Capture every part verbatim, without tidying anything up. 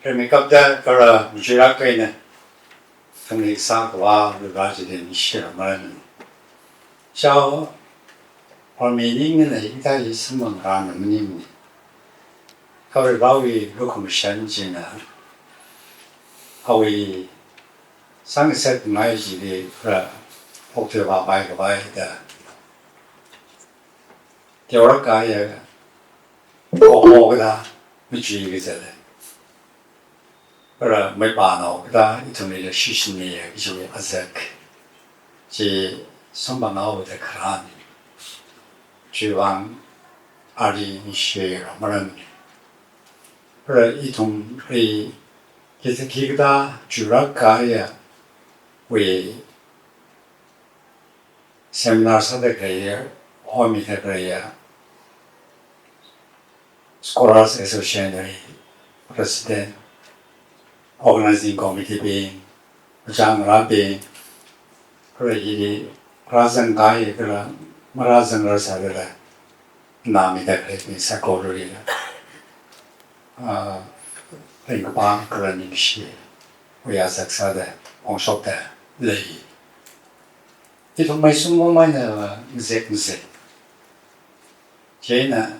Rimeikapta kala machuilāk eina, thangli sākhavā Varivara chili ningshirarmara. Shao, or meaning na hithāda samphangranna maningmana. Kha Varivarawui lukhamashan china, awui sāngasakngai chili kala okthuivāpai khavai da teolāk kahaiya, oho kathā, machui kazat lei. Kala maipānao kathā ithumli leishishina kajiwui azak chi samphanghaoda kharāna. Chiwuivang ali ningshirarmara. Kala ithumli khikha khikathā chuilāk kahaiyawui seminar sāda khaleiya, hormida khaleiya, Scholars Association wui President, Organizing Committee bing, machāngarābing, kala hili rāzang kahai kala marāzangra sālala, nami da khalei mi saikora lila, ah, ringkaphā kala ningshiwui azak sāda ongshokda lei. Ithum maisung mamaina ngazek ngazek. Chieina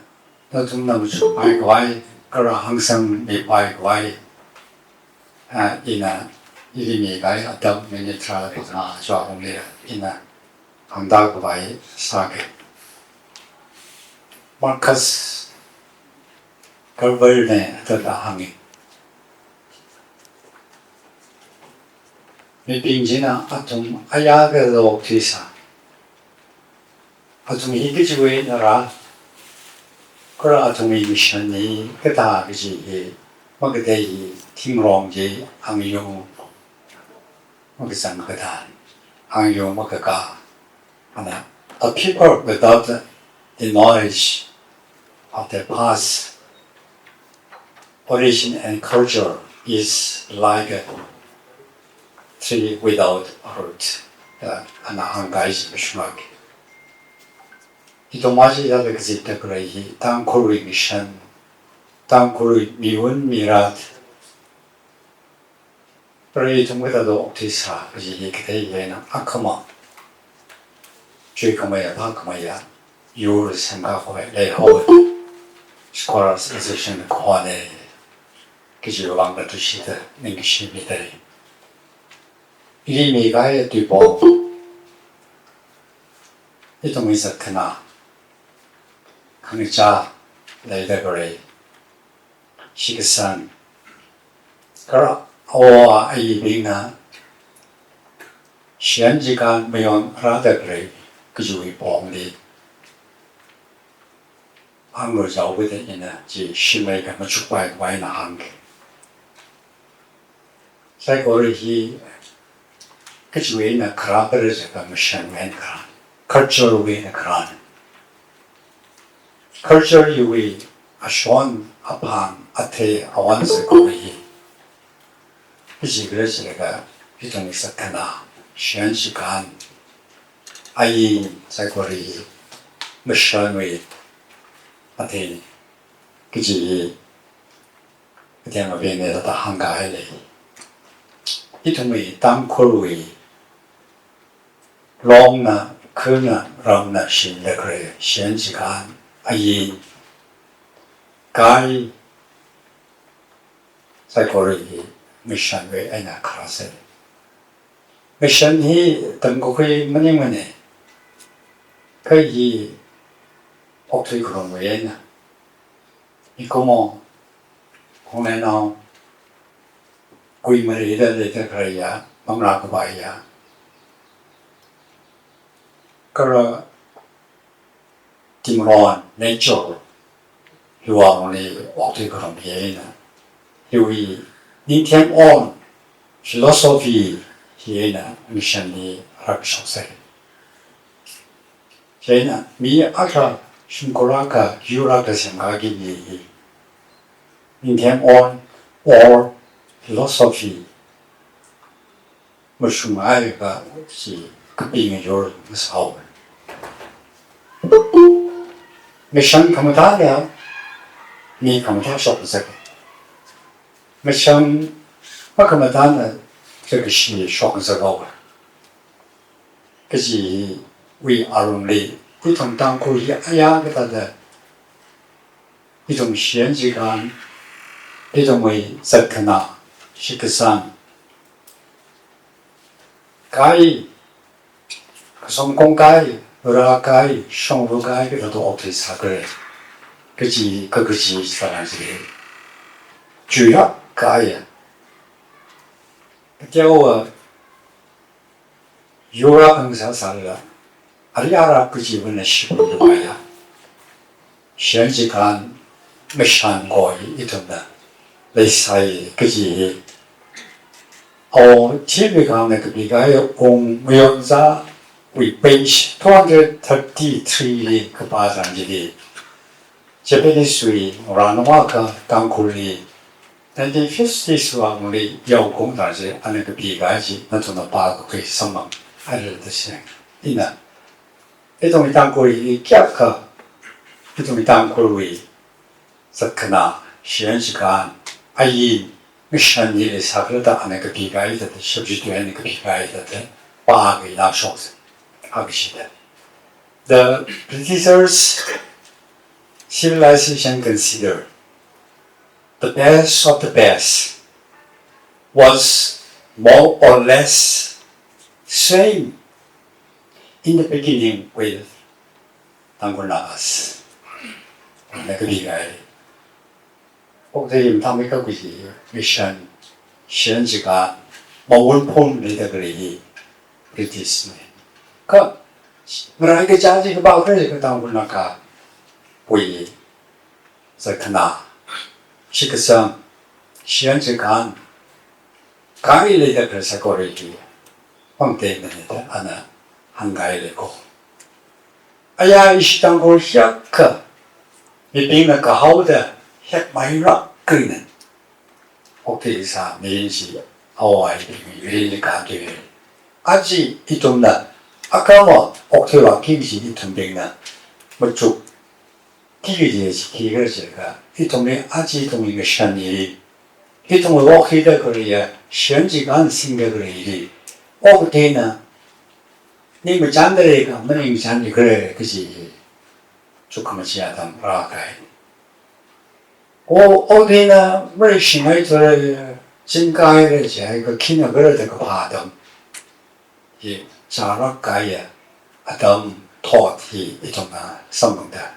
nathumna machukpai khavai, kala hāngsangmipai khavai, ah, ina ili mikahai atam minute tharā kazang chua ungli ina hāngda khavai sāki. Marcus Garvey na hithāda hāngi. Mibing china athum ayā kala okthuisā. Athum hi kachiwui eina rā, kala athumwui mission hi kathā kaji hi makatei hi thingrong chi angayung makazang kathā, angayung makakā. Ana, a people without the knowledge of their past, origin and culture is like a tree without a root. Uh, ana hāngkahai chi mashunglāka. Ithum aja hithāda kazipda khalei hi Tangkhulwui mission, Tangkhulwui miwun mirat, kala ithum kathāda okthuisā kaji hi kathei hi eina akhama chuikhameiya phākhameiya yur semkakhui leihaowa. Scholars Association khonei kajiwui vang katuishida ningkashi midalei. Ili mikahai tuipong, ithumwui zatkhanā, khangachā, leida khalei, shitkasan, kala awo ayibingna shiyan chikān mayon rāda khalei kajiwui pongli hānglu jihaowa da ina chi shimei kha machukpai khavai eina hāngki. Saikora hi kachiwui eina kharā pera jiakha mission wui eina kharā, culture wui eina kharā. Culture hiwui ashon, aphang, athei, awon saikora hi kaji khala jilaga, ithumwui zatkhanā, shiyan chikān, ayi saikora hi mission wui athei kaji hi kathema bingna hithāda hāngkahai lei. Ithumwui Tangkhulwui longna, khalna, ramna shingda khalei shiyan chikān, ayi, kai, saikora hi mission wui eina kharāsei. Mission hi tamkakhui maningmana. Kha hi okthui kharumwui eina, mikumo, khongnainao, kuimareida leida khaleiya, manglā khavaiya, kala timron, nature, hiwui vangli okthui kharum hi eina, hiwui ningthem on philosophy hi eina mission hi rākashoksei. Chieina mi akha shimkhur akha, yur akha semkaki hi ningthem on or philosophy mashunghaiakha chi kapinga yur masāhaowa. Mission khamathāla mi khamathā shokngasaka. Mashang makhamathāna chakashi shokngasakhaowa kajiwui alungli, ithum Tangkhul hi ayā kathāda, ithum shiyan chikān, ithumwui zatkhanā, shitkasang, kai, kasong kongkai, rākai, shongrukai kathāda okthuisākhala kaji kakachi sālāng chi. Chuirak kaya. Kateowa yura kang sāsālala, ari ara kachiwui eina shipun dubaya. Shiyan chikān mashan koi ithumna leisai kaji hi. Awo Thimikangna kapikahai Wung Mayonzawui page two hundred thirty-three li kapā tharan chili, Japanese wui ngarān akha Tangkhulli nineteen fifties wui angli yaokahai tharan chi ana kapikahai chi nathumna pākakhui samphang haira da seng. Ina, ithumwui Tangkhul hi kayākha, ithumwui Tangkhulwui zatkhanā, shiyan chikān, ain, mashan hi leisākhala da ana kapikahai thāda, shapshi tui ana kapikahai thāda, pākahai lāshok se, akashida. The Britishers' civilization considered the best of the best was more or less same in the beginning with Tangkhul Nagas. Ana kapikahai. Okathuili mathāmeikha kaji mashan, shiyan chikān, mawun phung leida khalei hi British na. Kha, ngarai kaja chi kapā khalei chi ka Tangkhul Nagawui zatkhanā, shitkasang, shiyan chikān, kai leida khalei saikora hi pangtei mana da ana hāngkahai lei ko. Aya ishi Tangkhul hiyākha mibingna kahaoda hekmai rak khalei na. Okathui sā mirin chi, awo ayibing mirin chi kathui. Aja ithumna, akhama okathui vāki kaji ithumbingna machuk ki kaji chi khikhala jiakha, ithumli aja ithumwui ngashan hi, ithumwui okthuida khaleiya, shiyan chikān singda khalei hi, okathuina ning machānda leikha, maningchānmikhala kaji hi chukkhamachi atam rākahai. O, okathuina mareishingai thura, chingkahaira jiakha khina khala da kaphā atam hi chārak kahaiya atam thot hi ithumna samphangda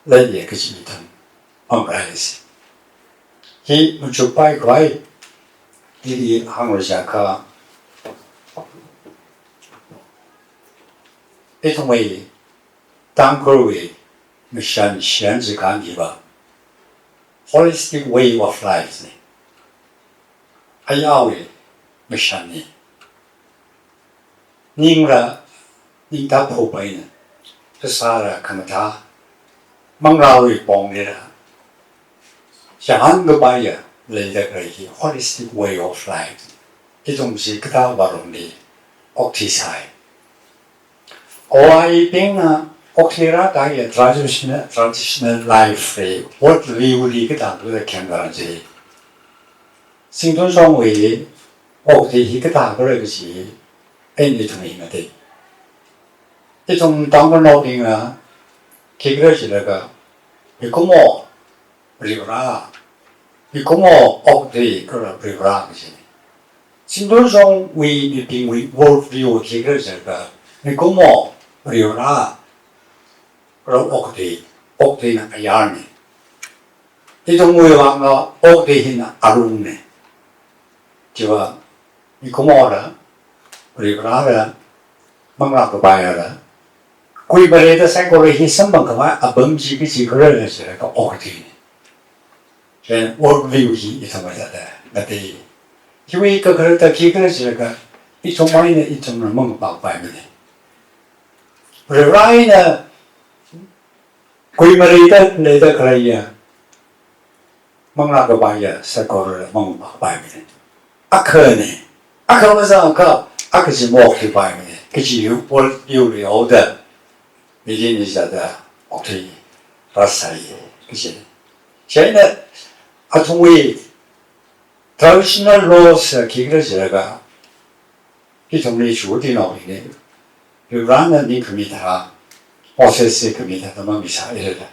leiya kaji ithum pāngrāi se. Hi machukpai khavai, hili hāngra jiakha, ithumwui Tangkhulwui mashan shiyan chikān hiva holistic way of life na. Ayāwui mashan na. Ningra, ningtā phopaina, phasāra khamathā, manglāwui ponglila, shahān kapaiya leida khalei hi holistic way of life. Ithum chi kathā vārumli okthuisai. Awo ayibingna okthuira kahaiya traditional, traditional life li, world view li kathāda khayang tharan chi, Singtun Shongwui okathui hi kathākhala kaji eina ithum hi ngatei. Ithum Tangkhulnaobingna khikhala jilaga, mikumo Varivara, mikumo okathui kala Varivara kaji. Singtun Shongwui mibingwui world view khikhala jiakha, mikumo Varivara, rao okathui, okathuina ayarna. Ithumwui vangva okathui hina alungna. Chiva mikumora, Varivarara, manglā kapaiyara, kuimareida saikora hi samphang khavai apam chi kachi khala jiakha okathuina. Chieina world view hi ithumwui thāda ngatei. Hiwui kakhalatva khikhala jiakha, ithum eina ithumna mangapāpaimana. Varivara eina kuimareida leida khaleiya, manglā kapaiya saikorala mangapāpaimana. Akhana, akha mazangakha, akha chi maokthuipaimana kaji world view leihaoda, mirin hi sāda okthui rāsai kaji. Chieina athumwui Traditional laws, uh, khikhala jilaga, ithumli churti naobingli, Varena ningkhami tharan, Mosesli khami tharan mamisāhaira.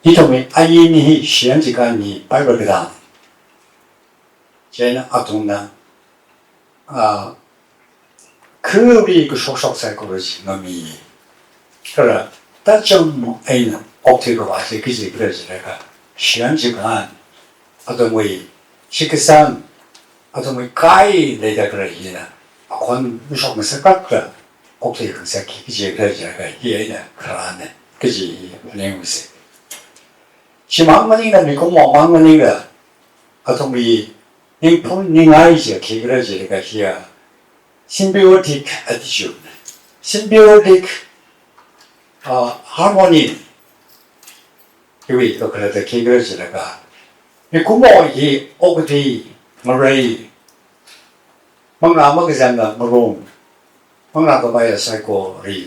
Ithumwui ain hi, shiyan chikān hi, Bible katang. Chieina athumna, ah, khawui kashokshok saikora chi ngami. Kala tacham eina okthuikhavai chi kaji khala jilaga, shiyan chikān, athumwui shitkasang, athumwui kai leida khalei hina, akhon mashok ngasakakla okthui khangasak kaji khala jilaga, hi eina kharāna kaji hi phaningungsa. Chimang maningla, mikumo mang maningla, athumwui ningphun ningai chi khikhala jilaga hiya symbiotic attitude, symbiotic, uh, harmony. Iwui eina khalatta khikhala jilaga, mikumo hi okathui, ngarei, manglā makazangla ngarum, manglā khavaiya saikora ri,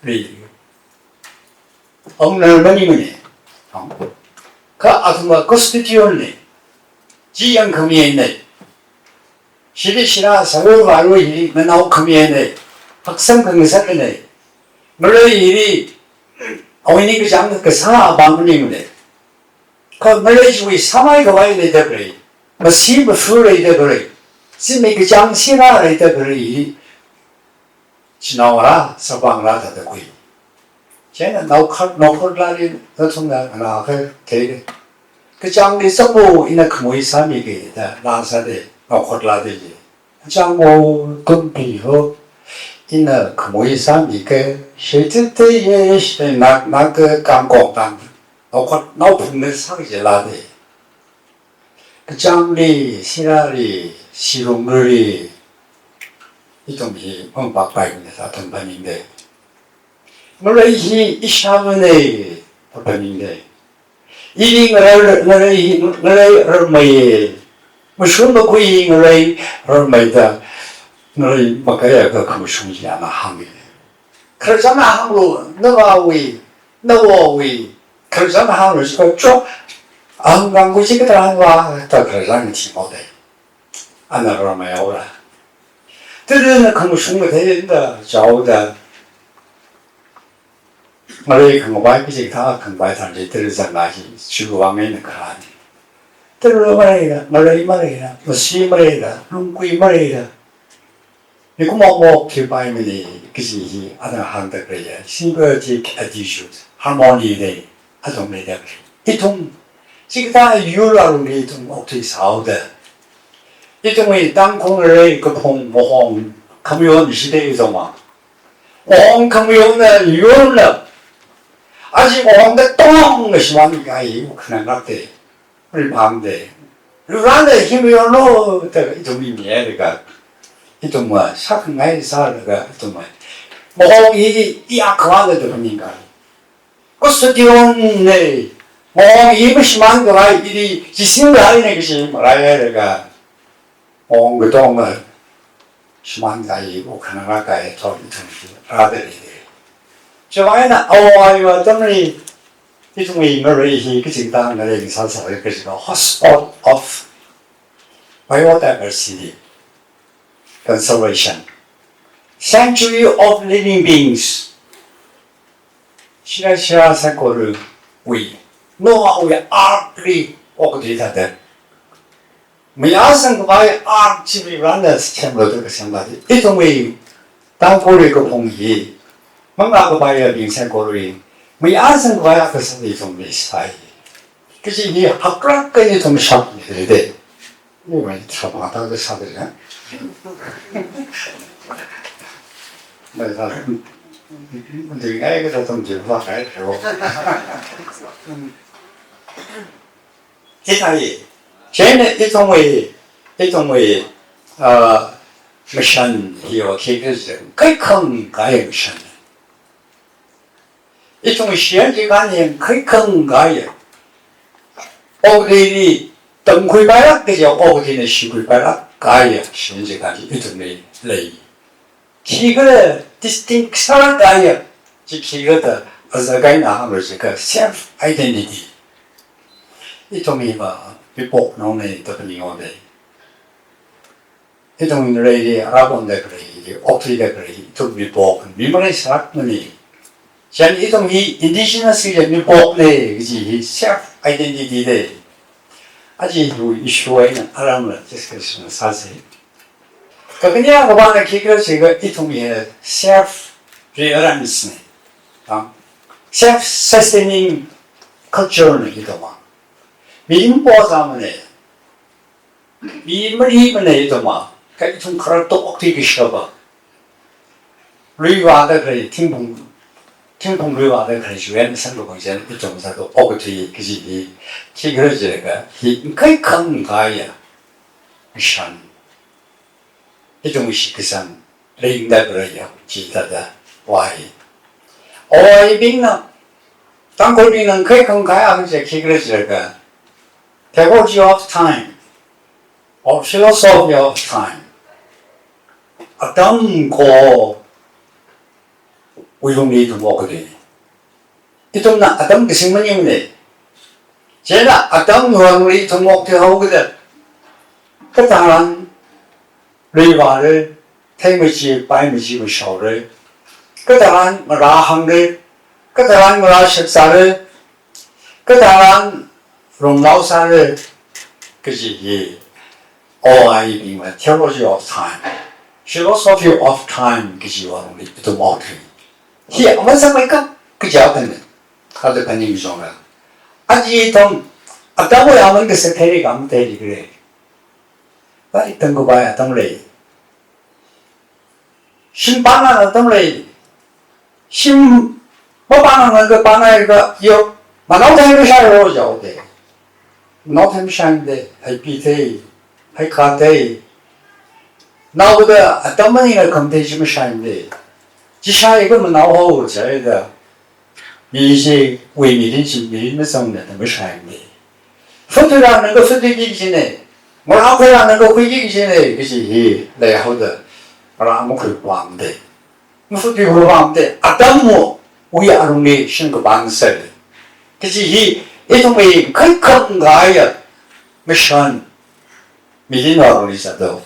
ri, owner maningmana. Kha athumva constituent na, chi yangkhami eina, shili shila sālu vālu hi nganao khami eina, haksang khangasakna. Ngarei hili awui ningkachāng kasā apam maningmana. Kha ngarei chiwui sāmei khavai leida khalei, masi mafu leida khalei, zimik kachāng sila leida khalei, chinaola, sāpangla thāda khui. Chieina naokhar, naokharlali, nathumna nganākahai theida. Kachāngli zanglu, ina khamui sāmiki da laa sāda, naokharlila da ji. Kachāng ho, kumpi ho, ina khamui sāmiki, shechite ye, she nak, nak kangkong tang. Naokhar, naophungna sāki jila da. Kachāngli, silali, silungli, ithum hi mangpakpaimana da athum phaningda. Ngarei hi ishāvana da phaningda. Ili ngarei, ngarei hi, ngarei rarmei, mashun makhui ngarei rarmei da, ngarei makaya ka khamashung chi ana hānga. Khararchanna hānglu, navāwui, nawowui, khararchanna hānglu, chikacho, ahang kangkui chi kathā hāngva, da khararchanna thimao da. Ana rarmei haora. Tui tui na khamashung kathei da, chaoda. Ngarei khangavai kaji kathā khangavai tharan chi, tui tui zanglaga chi, chiwui vang eina kharāna. Tui tui maleila, ngarei maleila, masi maleila, lungkui maleila. Mikumo maokthuipaimana kaji hi, ana hāngda khalei ya, symbiotic attitude, harmony da, athum leida khalei. Ithum, chikathā yur alungli ithum okthuisāhaoda. Ithumwui Tangkhul ngarei kaphung mahong khamayon shida ithumva. Mahong khamayonna yurna. Aja mahong katongna shimānkahai wukkhanang lākda. Riphangda. Riphangda hi mayonlu da ithum mi milaga. Ithumva sākhangai sālaga ithumva. Mahong hi iya khavāla da phaningkahai. Constituent na, mahong hi mashimānkhavai, ili chisingkahai na kachi malailaga, mahong katonga shimānkahai, wukkhanang lākkahai thot ithum hi rāda leida. Chiwui vang eina awui atamli, ithumwui ngarei hi kachi kathā ngarei sāsā kachi kathā hotspot of biodiversity conservation, sanctuary of living beings. Shila shila saikorawui, Noahwui arkli okathui thāda. Mayāsangkhavai ark chi Varena semlu da kasem lāda. Ithumwui Tangkhulwui kaphung hi, manglā khavaiya bing saikorawui, mayāsangkhavai akha sāda ithumli sai. Kaji hi haklāk eina ithum shap leida. Ni mai thapa ta de sa de ya. Mai sa. Di ngai ka sa tam ji wa kai de wo. Ithai. Chieina ithumwui, ithumwui, ah, mission hi wa khi khi kaikhang kahai mission. Ithum shiyan chikān hi kaikhang kahai. Okathuili tamkhuipailāk kaja, okathuina shikhuipailāk kahai, shiyan chikān hi ithumli lei. Khikhala distinct sālāk kahai, chi khikhala da aja kaina hānglu jiakha self identity. Ithum hiva mipoknaona da phaninga de. Ithum reili, arabonda khalei, okthuida khalei, ithum mipok, mi maleisāmana. Chieina ithum hi indigenous hi mipokna kaji hi self identity de. Aja hi issue eina aramla discussion sāsa. Kakhane akhavana khikhala jiakha ithum hi self reliance na. Tam, self sustaining culture na ithum. Mi mipokzāmana. Mi marimana ithum, kha ithum khararthuiki kashapa. Luivāda khalei thingphung, thingphung luivāda khalei chiwui eina samkaphang chieina ithum sāda okthui kaji hi, khikhala jiakha hi ngakhai khangakhaiya ngashan. Ithum shitkasang ringda khaleiya chithāda wai. Awo ayibingna, Tangkhulbingna ngakhai khangakhai akha chi khikhala jiakha theology of time, or philosophy of time. Atam kawui lungli ithum okthui. Ithumna atam kasing maningmana. Chieina atamwui lungli ithum okthuihaokida, katharan luivāra, theimachi, paimachi mashaora, katharan ngarā hāngra, katharan ngarā shakzāra, katharan rungnao sāra kaji hi, awo ayibingna theology of time, philosophy of time kajiwui lungli ithum okthui. Hi aman sāmeikap kaja phaning, kha da phaning jongra. Aja ithum atamwui aman kasak theiri kha matheiri khala. Lairiktamkhavai atam lei. Shim pānā atam lei. Shim mapānāmana kha pānāakha yo, manao thei mashāro jihaoda. Manao thei mashāmada, heipi thei, heikha thei. Naoda atam maningla khamathei chi mashāmada. Chi shāakha manao hao jihaida. Mi chiwui mirin chi mirin mazangmana da mashāmada. Phut thuirānakha phut thuiki kajina. Ngarā khuirānakha khuiki kajina kaji hi leihaoda, ngarā makhuipamda, maphut thuipamda, atamwui alungli shim kapang sāda kaji hi ithumwui ngakhai khangakhaiya ngashan, mirinwui alungli sāda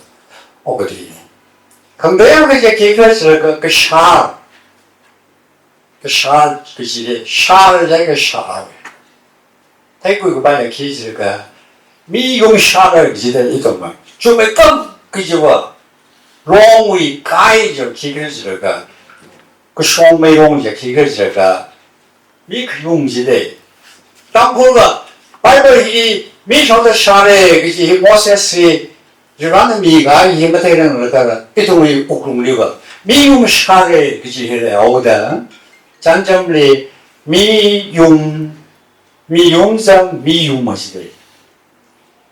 okathuina. Khangateiya kaji khikhala jiakha kashār. Kashār kaji le, shār le kashār. Theikhuikapai le khi jiakha, miyum shār kaji le ithumna, chumeikap kajiva, longwui kai chi khikhala jiakha, kashong meilong chi khikhala jiakha, mi khayum chi le. Tangkhulva Bible hi mi shaoda shāra kaji hi Moses hi Varena mikahai hi matheiranglaga, ithumwui wuklungliva miyum shāra kaji hi leihaoda, chānjamli miyum, miyum zang miyum ma jida.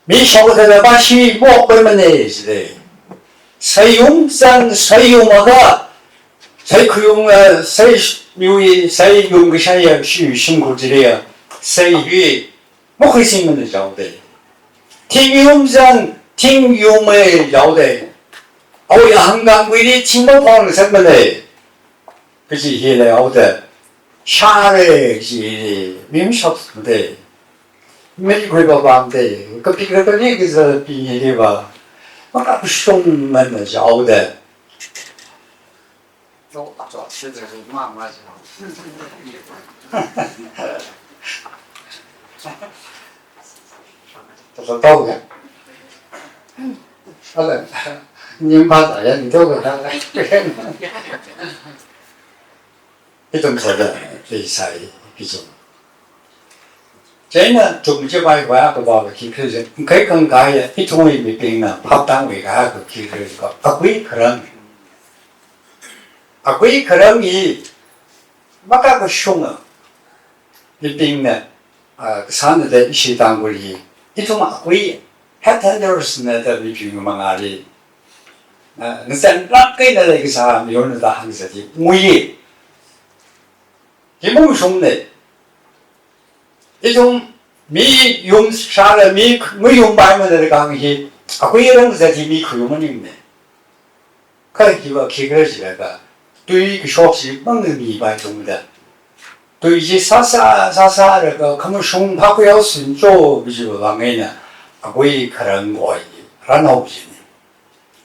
Mi shaoda la pāshi mokpaimana jida. Seiyum zang seiyum akha, sei khayum, eh, sei miwui, seiyum kashaiya shi shimkhur jida ya, sei hi makhuisingmana jihaoda. Thingyum zang thingyum ma jihaoda. Awui ahāngkāngwuili thing maphong ngasakmana kaji hi leihaoda. Shāra kaji hi mi mashokmada. Mi khuipamda. Kapikra kali kaza pini liva, makashungmana jihaoda. Tata tau ya. Ala, nyimpa ta ya, ni tau ka ta. Ithum sāda leisai, ithum. Chieina ithum chi bai bai akha ba khikhala, ngakhai khangakhaiya, ithumwui mibingna phaptāmei akha khikhala, akui kharam. Akui kharam hi makakashunga mibingna, ah, kasāna da ishi Tangkhul hi. Ithum akui headhuntersna da mibing mangāli, ah, ngazanlāk eina leikasā miyurna da hāngzat hi nguiya. Hi mashungmana. Ithum miyum shāra mi mayumpaimana da kahāng hi, akui rāngzat hi mi khayum maningmana. Kha hiva khikhala jiakha, tui kashok chi mangmipaithumda, Tui chi sāsā, sāsālaga khamashung phākhuihaosin cho, bijiva vang eina, akui kharang koi, ranao jini.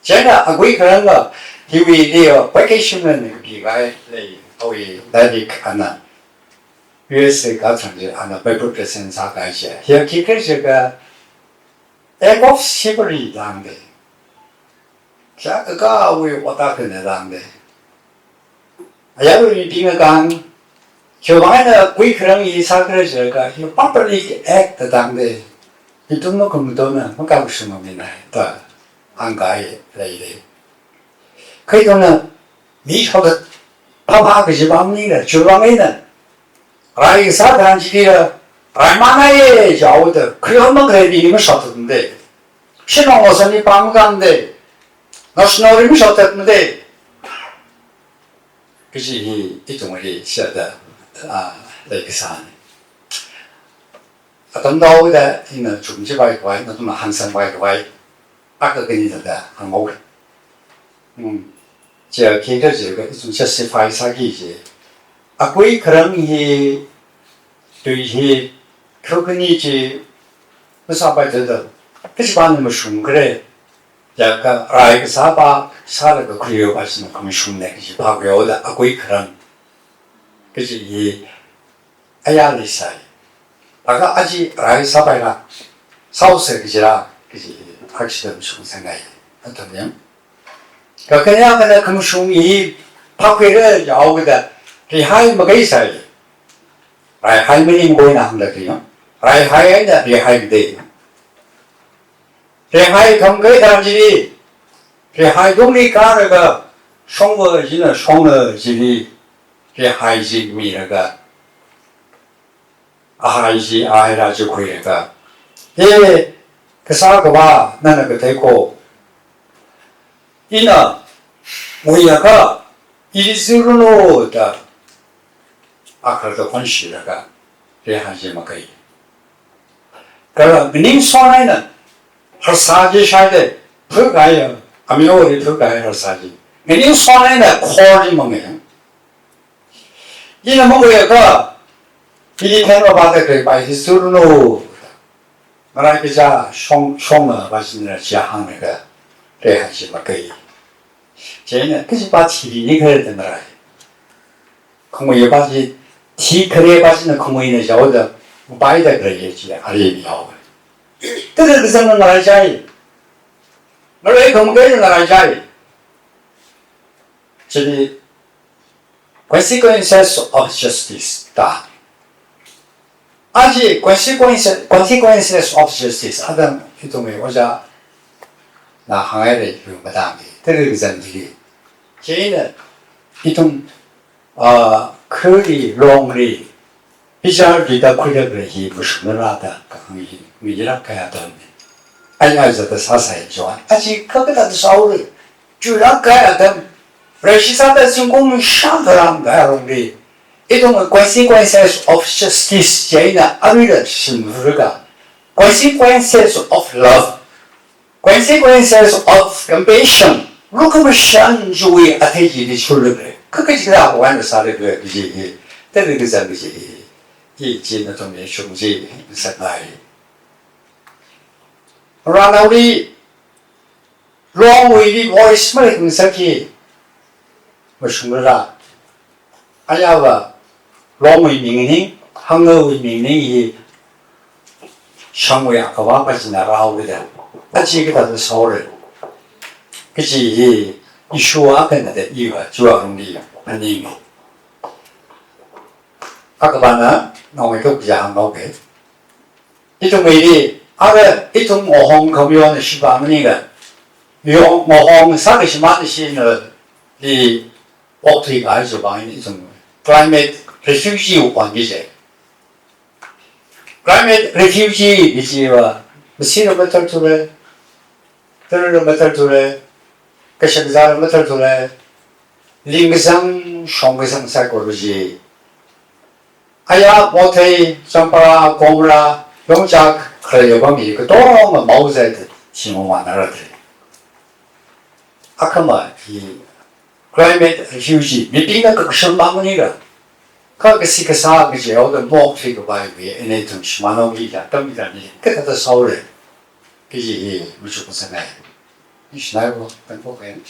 Chieina akui kharangva, hiwui liya vacation na ni kapi kahai lei, awui David ana. U S A kachang chi ana Bible present sākahai chi. Hiya khikhala jiakha, act of chivalry lāngda. Kayākha awui ot akhana lāngda. Ayarui mibingna kahāng, khiwuivang eina akui kharang hi sākhala jiakha, hi public act da tangda. Ithum makhamatona, makhamashung mamina, da hāngkahai leilei. Kha ithumna, mi shaothat phāphā kaji pam maningla, chiwuivang eina, rai kasā tharan chilila, rai maningye jihaoda, khareo makhalei mi mashaothatmada. Shinong lo sani pam kangda. National ri mashaothatmada. Kaji hi ithumli shida, ah, leikasāna. Atam thaoda ina chumchipai khavai, nathumna hāngsangpai khavai, akha khani thāda hānghaowa. Hmm. Chiya khikhala jiakha ithum justify sāki kaji. Akui kharang hi, tui hi, kha khani chi, masāpai thāda, kachi pāna mashungkhala, jiakha rai kasā pā, sālaga khuiyo pā china khamashungna kaji phākhuihaoda, akui kharang kaji hi, ayarli sai. Laga aja rai sāpaila, sāhaosa kajila, kaji hi, akshidam shungsāngai, atam yang. Kakhane akhana khamashung hi, phākhuira jihaoda, rihai makai sai. Raihai maning koina hāngda kri yang. Raihai eina rihai de. Rihai khamkei tharan chili, rihai tungli kālaga, shongva china shongna chili, rihai chi milaga, ahai chi, ahaila chi khuilaga, he, kasā kavā, nana kathei ko, ina nguiakha, ili zirunu da, akharda khonshilaga, rihai chi makai. Kala nganingson eina, harsā chi shaida, phukahai, amiori phukahai harsā chi. Nganingson eina khor chi mangaya. Ina manguiakha, ili phenva vāda khalei pā hi zirunu. Ngarai kaja shong, shongna pā china chi hānglaga, rihai chi makai. Chieina, kachi pā thili ni khalei da ngarai. Khanguiya pā chi, thikhare pā china khanguina jihaoda, upai da khalei chi, ali mihaowa. Thāda kazang ngarai chai. Ngarai khamkei ngarai chai. Chili, consequences of justice da. Aja consequences, consequences of justice. Atam ithumwui ojāna hānghaira, yu matamli. Thāda kazang chili. Chieina, ithum, ah, khali, longli, bichar dida khuida khalei hi mashungra da kahāng hi, ngayilāk kahai atamna. Ai, ai, zata sāsai jiwa. Aja kha kathāda sāhaora. Chuilāk kahai atam. Rashi sāda zingkum shākha rākahai alungli, ithum consequences of justice chieina aruila shimlaga, consequences of love, consequences of compassion, lukhamashan chiwui athei chili shurlaga, kha kachi kathā wan sālaga kaji hi, thāda kazang kaji hi, hi chi nathumli shung chi ngasakngai. Ranaoli, longwuili voice maleikhangasak hi mashungra. Ayāva, longwui mingning, hangawui mingning hi shangwui akhavā pā china rāhaoda, aja kathāda sāhaora kaji hi issue akhana da iva chiwui alungli phaninga. Akhava na, nawui kaja hānghaoga. Ithumwuili, ara ithum ngahong khamayona shipā maningla, yong ngahong sākashimān shinali okthui kahai chiwui vang eina ithum climate refugee wui vang chi. Climate refugee kajiva, masira mathārthura, tharara mathārthura, kashak kazāra mathārthura, lingkasang, shongkasang psychology. Ayā, Mothei, Champara, Komara, Yongchak, khalei apam hi katonga maozai da, shimān manara da. Akhama hi climate refugee, mibingna kakashung mang maningla, Kha kashi kasā kaji haoda mok thei kapai wui, ina ithum shimānnaobingli atam hithāda ni, kathāda sāhaora kaji hi machuk kasāngai. Nishinai bo, tangpo kayan.